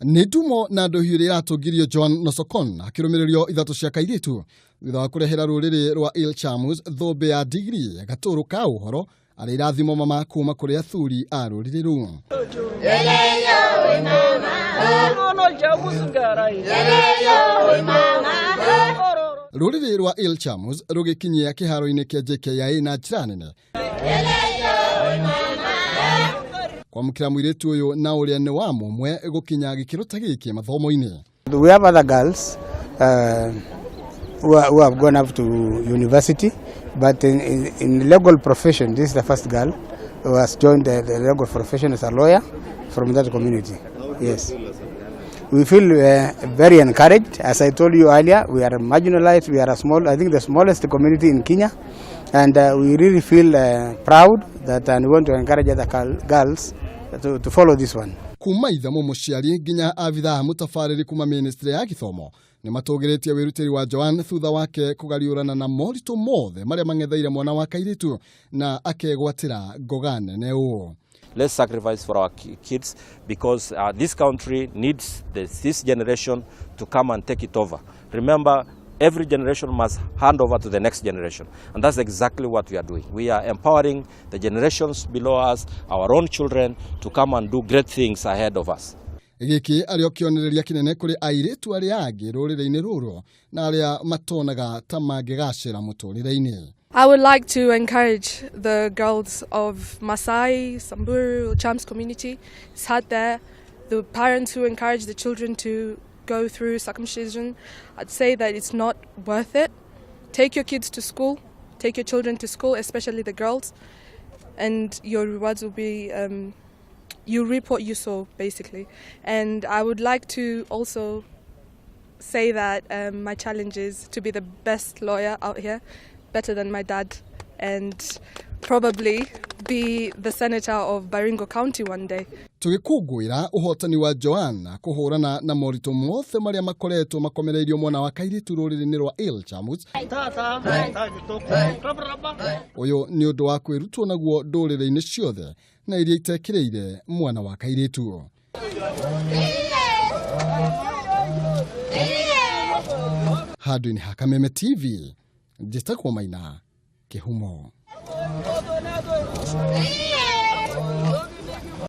Nĩ ndumo na ndũhiũ ĩrĩa ĩratũngirio Joan Nosokon akĩrũmĩrĩrio ithatũ cia kairĩtu thutha wa kũrehera rũrĩrĩ rwa Ilchamus thũmbĩ ya digiri gatũrũ ka ũhoro arĩ irathimo mama kuma kũrĩ athuri a rũrĩrĩ rũu. Rũrĩrĩ rwa Ilchamus rũgĩkinyia kĩharo-inĩ kĩa JKIA na njĩra nene kwamũkĩra mũirĩtu ũyũ na ũrĩa nĩ wa mũmwe gũkinya gĩkĩro ta gĩkĩ mathomo-inĩ. We have other girls who have gone up to university, but in legal profession, this is the first girl who has joined the legal profession as a lawyer from that community. Yes. We feel very encouraged. As I told you earlier, we are marginalized, we are a small, I think the smallest community in Kenya, and we really feel proud that, and we want to encourage other girls to follow this one. Kuma ithe mũmũciari nginya abithaa mũtabarĩri kuma ministry ya gĩthomo nĩ matũgĩrĩtie wĩrutĩri wa Joan thutha wake kũgariũrana na moritũ mothe marĩa mang'etheire mwana wa kairĩtu na akegwatĩra ngoga nene ũũ. Let's sacrifice for our kids because this country needs this generation to come and take it over. Remember, every generation must hand over to the next generation. And that's exactly what we are doing. We are empowering the generations below us, our own children, to come and do great things ahead of us. Gĩkĩ arĩ o kĩonereria kĩnene kũrĩ airĩtu arĩa angĩ rũrĩrĩ-inĩ rũrũ na arĩa matonaga ta mangĩgacĩra mũtũrĩre-inĩ. I would like to encourage the girls of Masai, Samburu, Chams community. It's hard there. The parents who encourage the children to go through circumcision, I'd say that it's not worth it. Take your kids to school, take your children to school, especially the girls, and your rewards will be you reap what you sow, basically. And I would like to also say that my challenge is to be the best lawyer out here, better than my dad, and probably be the senator of Baringo County one day. Tũgĩkũngũĩra ũhotani wa Joanna kũhũrana na moritũ mothe marĩa makoretwo makomereirio mwana wa kairĩtu rũrĩrĩ-inĩ rwa Ilchamus. Ũyũ nĩ ũndũ wa kwĩrutwo naguo ndũrĩrĩ-inĩ ciothe na iria itekĩrĩire mwana wa kairĩtu. Handũ-inĩ ha Kameme TV, njĩtagwo Maina Kĩhumo.